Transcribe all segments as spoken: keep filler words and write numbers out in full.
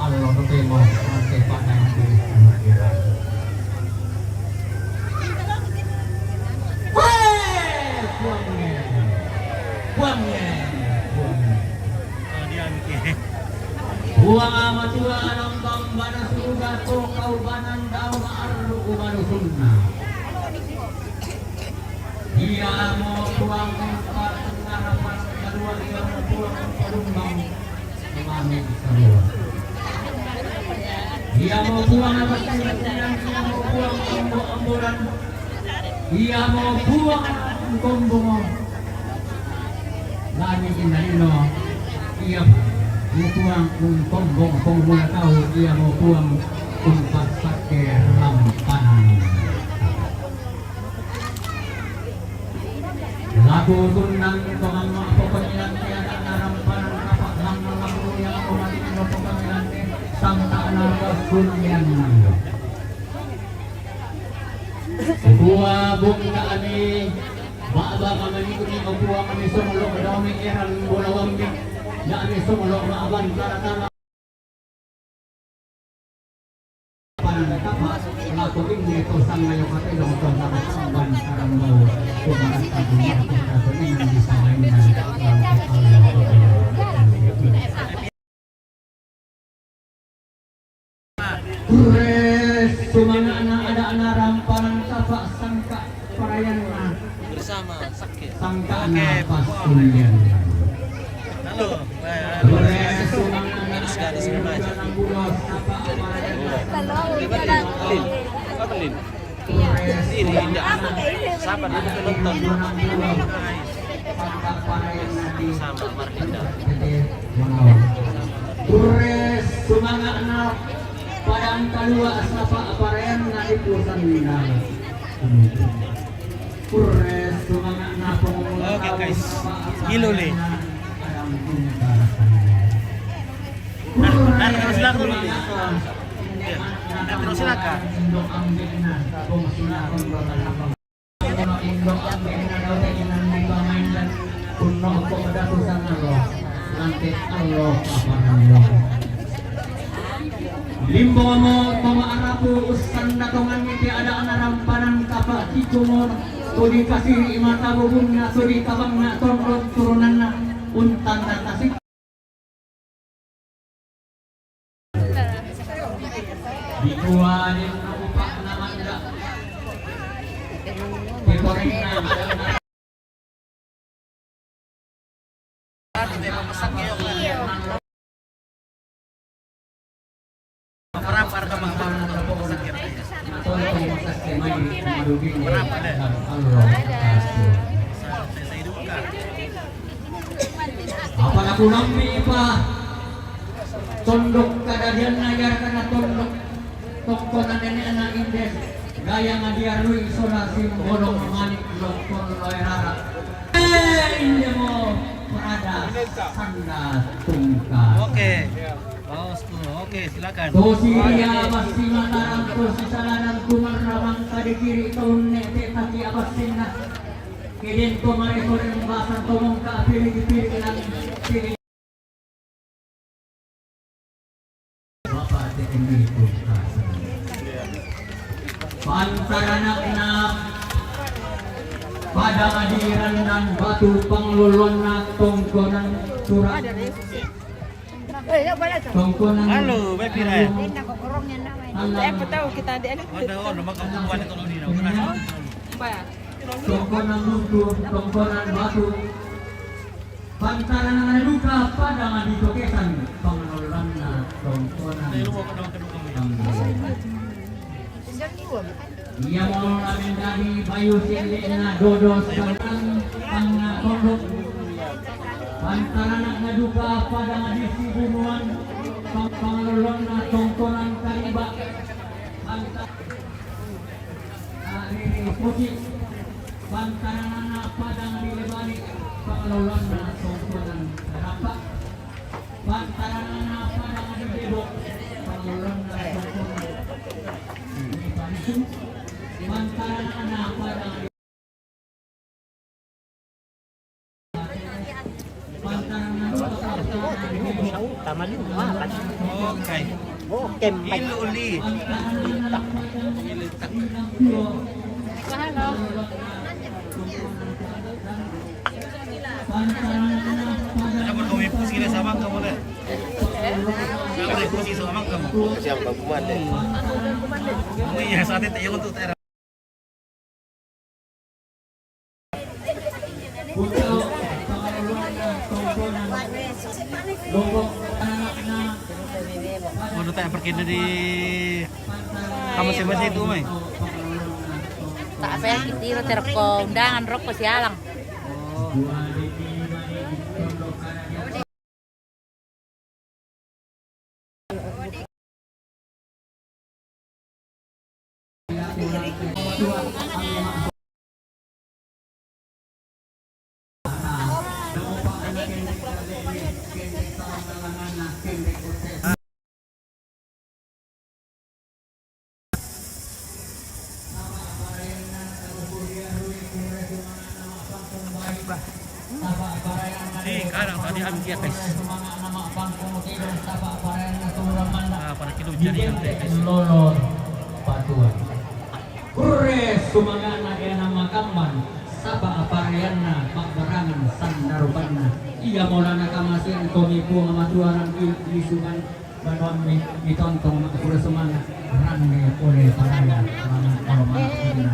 Allo totemo mate padang di Samudra. Weh, buang, buang, buang. Buang amatua alambang bana suruga to kaubanan dau ma arru umanusunna. Ia mo puang umpat ngarapan kalua, ia mo puang palumbang mami kalua. Ia mo puang apa sih, ia mo puang ambo-amboran. Ia mo puang kombongo. Lani inalino, ia mo puang kombongo, kombongo tau, ia mo puang umpat pake rampanan. Laku tunang tongang ma pokok ilang tiada na rampanan kapak lang laku yang pemati no pokok ilang sangka na kasulian nang. Ukua bung kami baba kami ni ukua kami songlo domi eran bola wambi. Kami songlo ma aban karatala. Panang kapa, laku ini to sangayo kate dong to sama samban karambau. Kumarat tadi aku rasa ini bisa main dan langkah Allah. Kures sumangana ada ana rampanan kapa sangka parayanna. Bersama sakit. Sangkana pas kulian. Halo. Kures sumangana ada ana rampanan kapa. Lin. Apa, Lin? Ini indah. Siapa nih penonton? Sama Martinda. Kures sumangana padang kalua sapa aparen na di pusan nina. Kures sumangana pengumum. Oke, guys. Gilo, Le. Nah, nah, terus silakan, Le. Iya. Nah, terus silakan. Limbomo toma arapu usan datongan niti ada ana rampanan kapa kicumo, todi kasiri mata bubunna, todi kabangna tondon turunanna, untanda kasih. Dikua den upakna mangga. Dikorengna. Berapa harga bang? Berapa deh? Apa laku lambi pa tondok kadadianna, yara kana tondok tongkonan nenek anak indes gaya ngadiarui sola simbolong manik lokon loerara. Eh, indemo prada sanda tungka. Oke. Bosku, oke, silakan. Tosi ria pasti Mataram, tosi salanan kumarramang kadikiri taunne te taki abassinna. Keden to mare to rembasan tomong ka pili dipili lang pili. Bapak te ini. Pantaranakna pada adiran dan batu panglolonna tongkonan surat. Tongkonan. Halo, Mbak Pira. Alam. Siapa tahu kita ada anak. Ada orang makan buah di tolong ini. Tongkonan lumpur, tongkonan batu. Pantaranakna duka pada maditokesan panganolonna tongkonan. Ia molo menjadi bayu sendekna dodo sarang tangna tondok. Pantaranakna duka pada madisi bunuan panganolonna tongkonan kariba. Panta- Riri Pusi, pantaranakna padang di Lebani, panganolonna tongkonan Rapa. Pantaranakna padang di Debok, panganolonna tongkonan di Panisu. Pantaranakna padang di Pantaranakna Tama lu, ah, pas. Okay. Okay, mai. Ilu li. Ilu tak. Kenapa kau ibu sila sama kamu le? Siapa ibu sila sama kamu? Siapa kumande? Oh iya, saat itu yang untuk Waduh, tak pergi dari kamu siapa sih itu, Mai? Tak apa ya, kita itu terko undangan rokok sialang. Oh. Di kadang tadi ambil dia, guys. Ah, pada kilo jadi yang guys. Lolor patuan. Kurre sumanga'na e ana makamban, saba' apareanna pa'barangan sandarupanna. Ia maulana kamasian komi Puang Matua lan i-, isukan banuammi mitontong ma'kurre sumanga' ranne pole paraya mangan olo ma'kurre.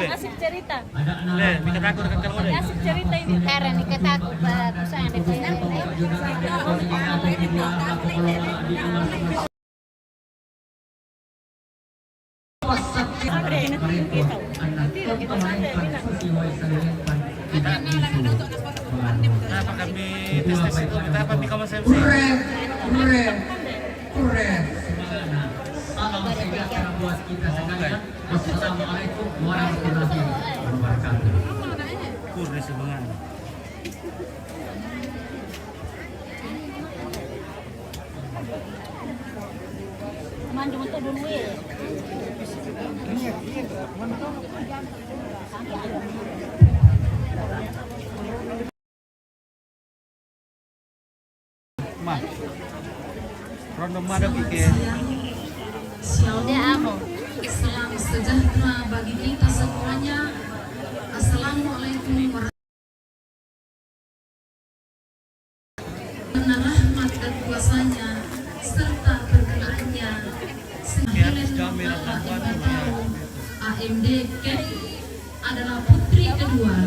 Asik cerita. Le, mika taku dekat kalau le. Asik cerita ini. Karena mika taku, eh, susah yang di Cina. Apa kami tes-tes itu, kita apa, mika masih M C? Kurre, kurre, kurre. Salam sejahtera buat kita sekalian. Wassalamualaikum warahmatullahi wabarakatuh. Kurre sebenarnya. Manjung untuk dulu ya. Ma. Rondo mado kike. Shalom. Salam sejahtera bagi kita semuanya. Assalamualaikum warahmatullahi. Karena rahmat dan kuasanya serta perkenaannya, sehingga A M D Kek adalah putri kedua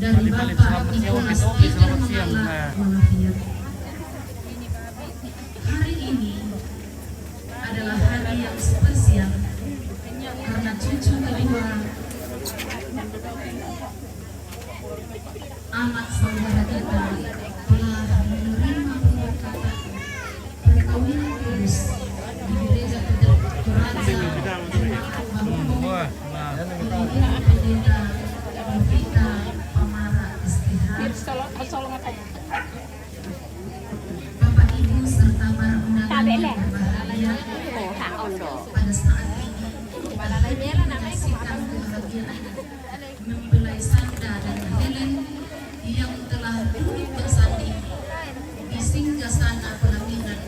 dari Bapak Nicholas Peter Mangala Malahir. Hari ini adalah hari yang spesial karena cucu kedua anak saudara kita telah menerima pemberkatan perkawinan kudus di Gereja Toraja Jemaat Bahodoh oleh Ibu Pendeta Novita Pamara S T H. Bapak, Ibu, serta para undangan yang berbahagia, pada saat ini kita menyaksikan kebahagiaan mempelai Sanda dan Helen yang telah duduk bersanding di singgasana pelaminan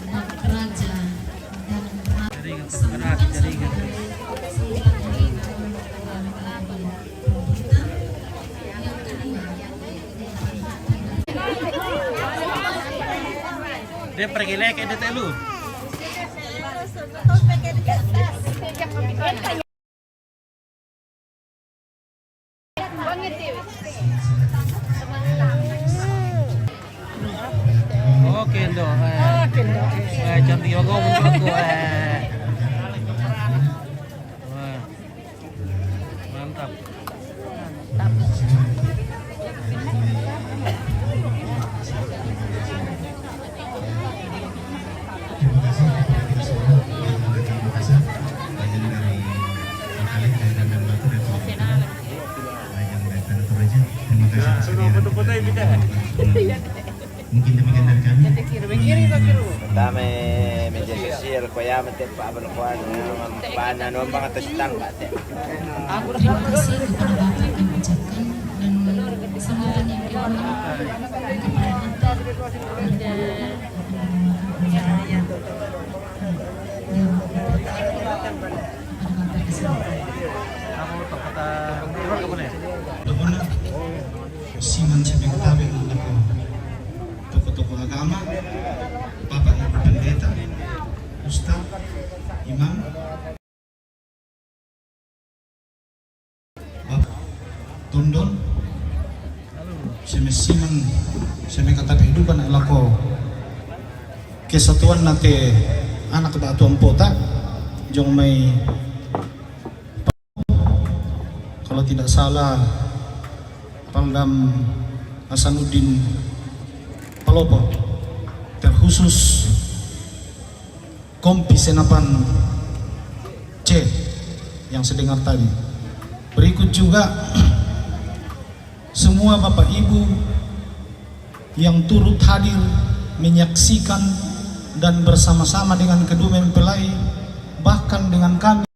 bak raja dan ratu. Sambutan-sambutan Dia pergi leke de telu. Oh, kendo. Eh. Eh, cantik juga menurutku, eh. Wah. Mantap. Mantap. Terima kasih kepada kita semua yang memberikan masa, baik yang dari Makassar, baik yang dari Kalimantan Barat, dan terima kasih. Terima kasih. Nah, foto-foto yang kita. Mungkin demikian dari kami. Dame, me Sosial ko ya mate pa abal ko anu, mana nombang atau sitang mate. Terima kasih kepada Bapak yang mengucapkan dan sambutan yang kedua kepada Bapak yang Siman siya may katabi ng anak ko. Tokoh-tokoh agama, Bapak Ibu Pendeta, Ustaz, Imam, Bapak Tondon, semesiman, semekatape hidupan alako kesatuan nate anak batuan pota, jong mai kalau tidak salah Pangdam Hasanuddin Palopo, terkhusus Kompi Senapan C yang saya dengar tadi. Berikut juga semua Bapak Ibu yang turut hadir menyaksikan dan bersama-sama dengan kedua mempelai, bahkan dengan kami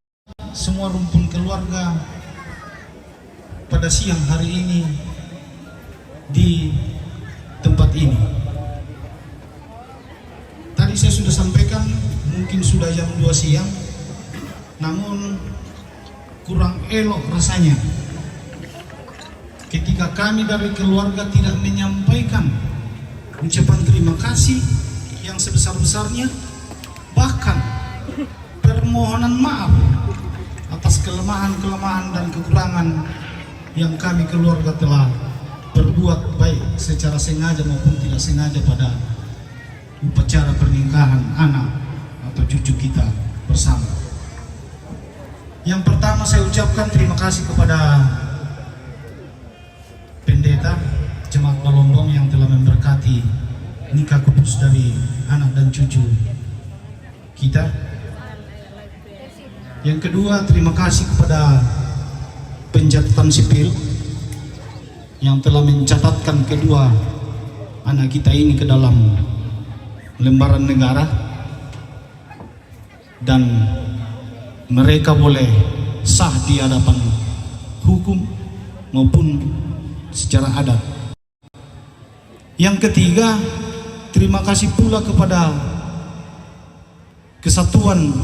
semua rumpun keluarga pada siang hari ini di tempat ini. Tadi saya sudah sampaikan, mungkin sudah jam dua siang, namun kurang elok rasanya ketika kami dari keluarga tidak menyampaikan ucapan terima kasih yang sebesar-besarnya, bahkan permohonan maaf atas kelemahan-kelemahan dan kekurangan yang kami keluarga telah perbuat, baik secara sengaja maupun tidak sengaja, pada upacara pernikahan anak atau cucu kita bersama. Yang pertama, saya ucapkan terima kasih kepada Pendeta Jemaat Balombong yang telah memberkati nikah kudus dari anak dan cucu kita. Yang kedua, terima kasih kepada pencatatan sipil yang telah mencatatkan kedua anak kita ini ke dalam lembaran negara, dan mereka boleh sah di hadapan hukum maupun secara adat. Yang ketiga, terima kasih pula kepada kesatuan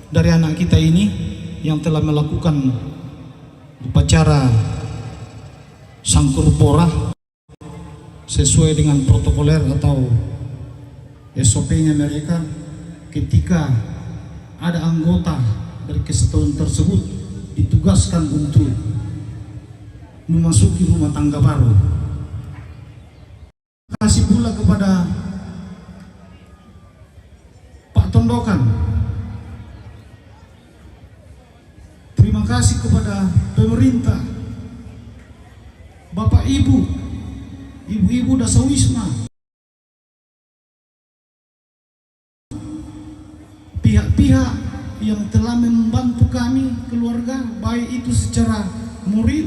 dari anak kita ini yang telah melakukan upacara sangkur pora sesuai dengan protokoler atau S O P-nya mereka. Ketika ada anggota dari kesatuan tersebut ditugaskan untuk memasuki rumah tangga baru. Terima kasih pula kepada Pak Tondokan. Terima kasih kepada pemerintah, Bapak Ibu, Ibu-ibu Dasawisma, pihak-pihak yang telah membantu kami keluarga, baik itu secara moral,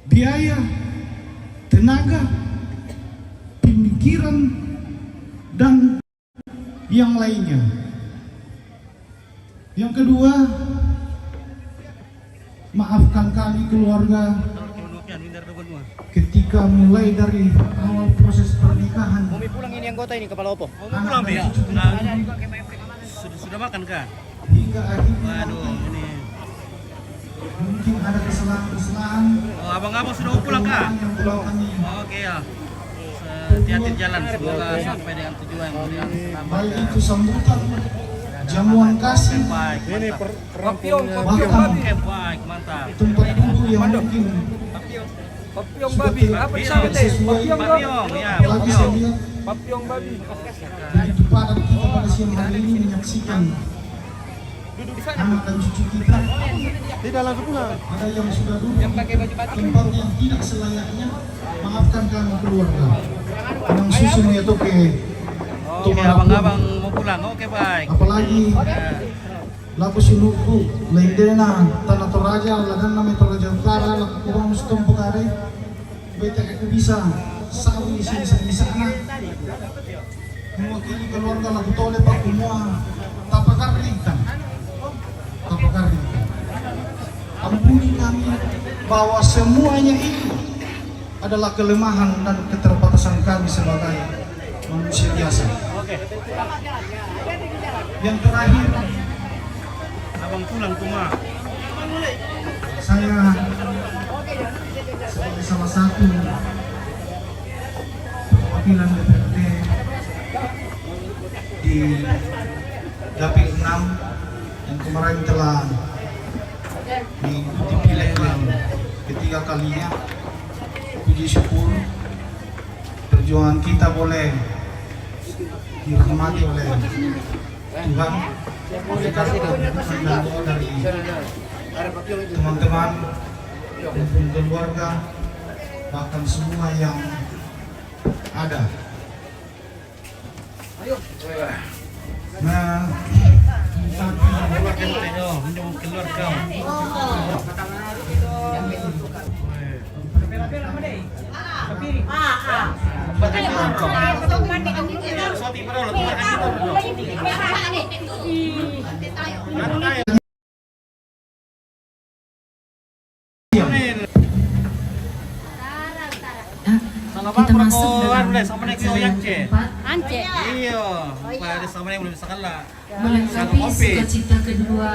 biaya, tenaga, pemikiran, dan yang lainnya. Yang kedua, maafkan kami keluarga ketika mulai dari awal proses pernikahan. Mau pulang ini anggota ini, kepala opo? Mau pulang, Bi? Nah, sudah, sudah makan kah? Hingga akhirnya, aduh, ini mungkin ada kesalahan-kesalahan. Oh, abang-abang sudah mau pulang kah? Yang pulang kami. Oke, ya. Hati-hati jalan, semoga sampai dengan tujuan dengan selamat. Baik itu sambutan, jamuan kasih, ini perempuan. Oke, baik, mantap. Tempat duduk yang mungkin Papiong babi, apa sesuai. Papiong, ya, apalagi saya lihat begitu padat kita pada siang hari ini menyaksikan anak dan cucu kita. Tidak, langsung pulang. Ada yang sudah duduk di tempat yang tidak selayaknya. Maafkan kami keluarga. Yang susun itu ke. Oke, abang-abang mau pulang. Oke, baik. Apalagi laku sinuku lendena Tana Toraja, ladanna mai Toraja Utara, laku kurang setompo kare. Beta aku bisa sawi sisa di sana. Mewakili keluarga Lakutole, Pak, semua tapakarrikan. Tapakarrikan. Ampuni kami bahwa semuanya itu adalah kelemahan dan keterbatasan kami sebagai manusia biasa. Yang terakhir, Abang pulang tuh, Ma. Saya sebagai salah satu perwakilan D P R D di Dapil enam yang kemarin telah mengikuti pileg yang ketiga kalinya, puji syukur perjuangan kita boleh dirahmati oleh Tuhan. Oleh karena dukungan dan doa dari teman-teman dan keluarga, bahkan semua yang ada. Nah, keluar kau, keluar kau. Kita masuk dalam acara yang keempat. Ance. Iyo, pada sama yang belum bisa kalah. Melengkapi sukacita kedua,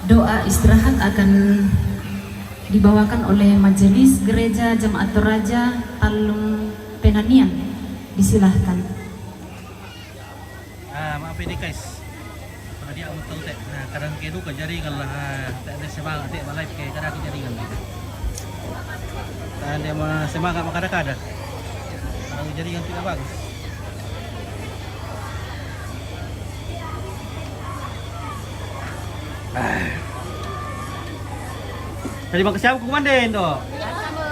doa istirahat akan dibawakan oleh Majelis Gereja Jemaat Toraja Tallung Penanian. Disilahkan. Ah, maaf ini, guys. Pada dia mau tahu teh. Nah, kadang kayak duka jaringan lah. Ah, tak ada semangat, tak live kayak kadang jaringan. Tanda mah semangat mah kada-kada. Kalau jaringan tidak bagus. Ah. Jadi makasih aku komandan tuh.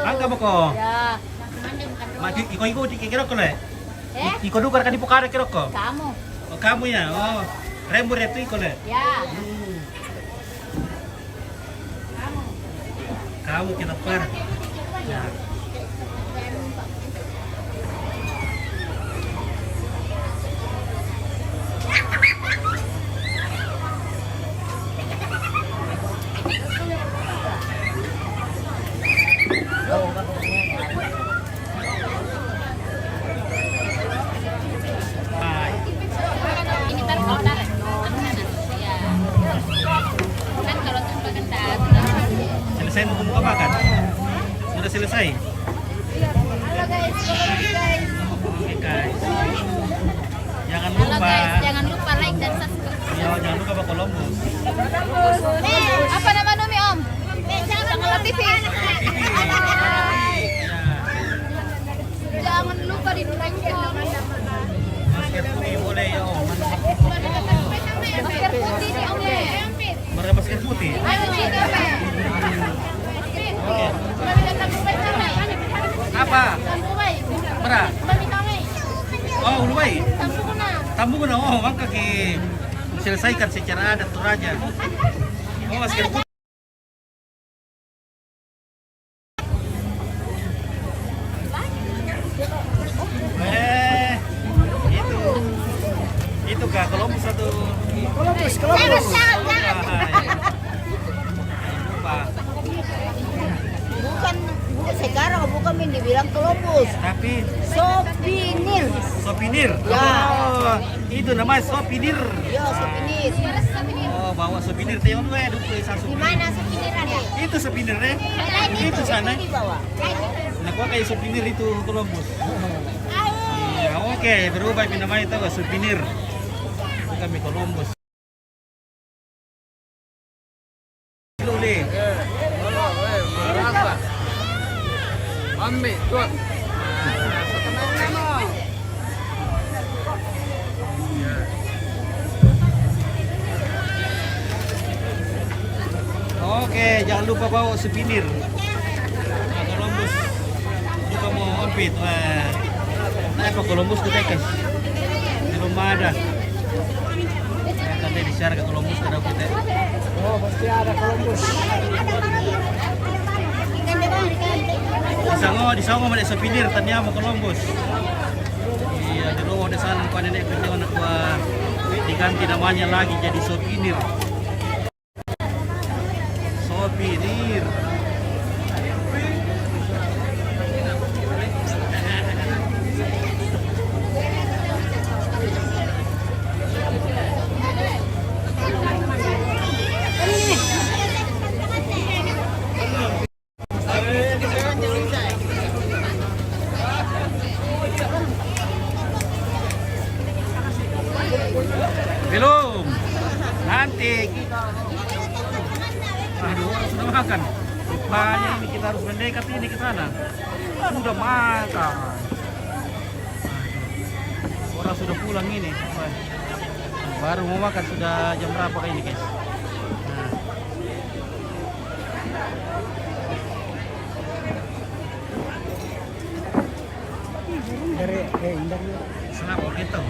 Angka boko. Ya. Maju iko-iko di kira kole. Eh? Iko duka kan di pokara kira ko. Kamu. Oh, kamu ya. Oh. Rembur itu iko le. Ya. Kamu kita par. Ya. Ini taruh, taruh. Iya. Kan kalau tanpa kental. Selesai buku-buku makan? Sudah selesai? Halo guys, halo guys. Oke guys. Jangan lupa. Halo guys, jangan lupa like dan subscribe. Ya, jangan lupa Pak Columbus. Apa nama numi, Om? Tanggal T V. Jangan lupa di like. Masker putih boleh ya, Om. Masker putih nih, Om, ya. Berapa masker putih? Ayo, sini, Om. Oke. Apa? Bra? Oh, ulu bayi. Tambuguna. Tambuguna. Oh, maka ki selesaikan secara adat Toraja. Oh, masker putih. Eh, itu. Itu kah Columbus atau Columbus, Columbus. Lupa. Bukan, bukan sekarang, bukan yang dibilang Columbus. Tapi souvenir. Souvenir. Ya. Oh, itu namanya souvenir. Ya, souvenir. Oh, bawa souvenir teh, Om, eh, dukung saya souvenir. Di mana souvenir ada? Itu souvenir, eh. Itu sana. Di bawah. Nah, gua kayak souvenir itu Columbus. Iya, oke, berubah namanya itu souvenir. Itu kami Columbus. Dulu nih. Ambil, tuh. Oke, jangan lupa bawa souvenir. Nah, Columbus. Bukan mau ompit. Wah. Nah, apa Columbus kita, guys? Belum ada. Nah, kan dia di-share ke Columbus, kada kita. Oh, pasti ada Columbus. Di Sango, di Sango ada souvenir, tanya mau Columbus. Sana kwa nenek kecil anak gua diganti namanya lagi jadi souvenir. Souvenir. Belum. Nanti kita. Aduh, orang sudah makan. Rupanya ini kita harus mendekat ini ke sana. Sudah makan. Orang sudah pulang ini. Wah. Baru mau makan, sudah jam berapa ini, guys? Nah. Dari, eh, indar. Senap begitu.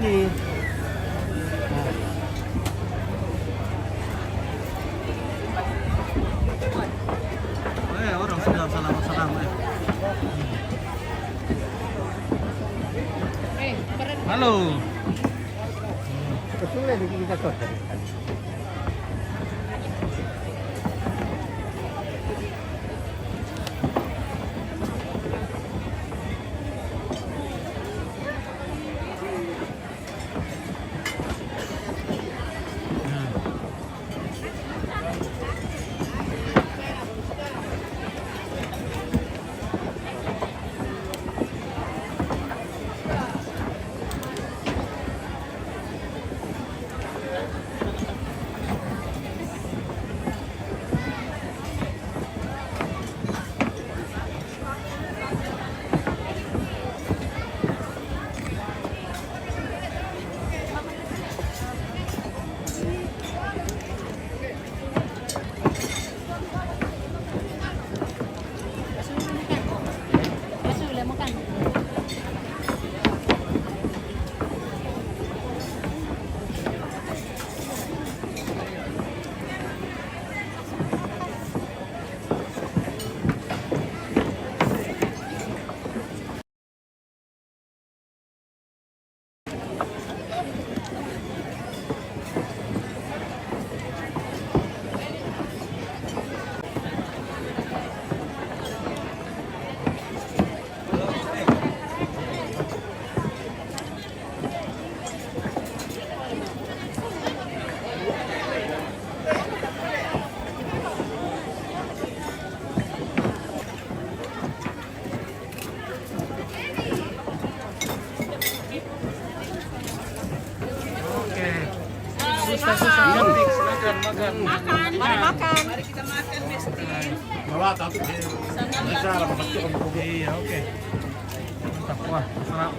Ini. Nah. Eh, orang sudah salam-salam, eh. Halo. Betul ya, di kita tuh. Oke. Susah-susah politik, silakan makan. Makan, mari makan. Mari kita makan, Besti. Wala, tapos eh. Sana lang. Iya, oke. Mantap, wah, sarap.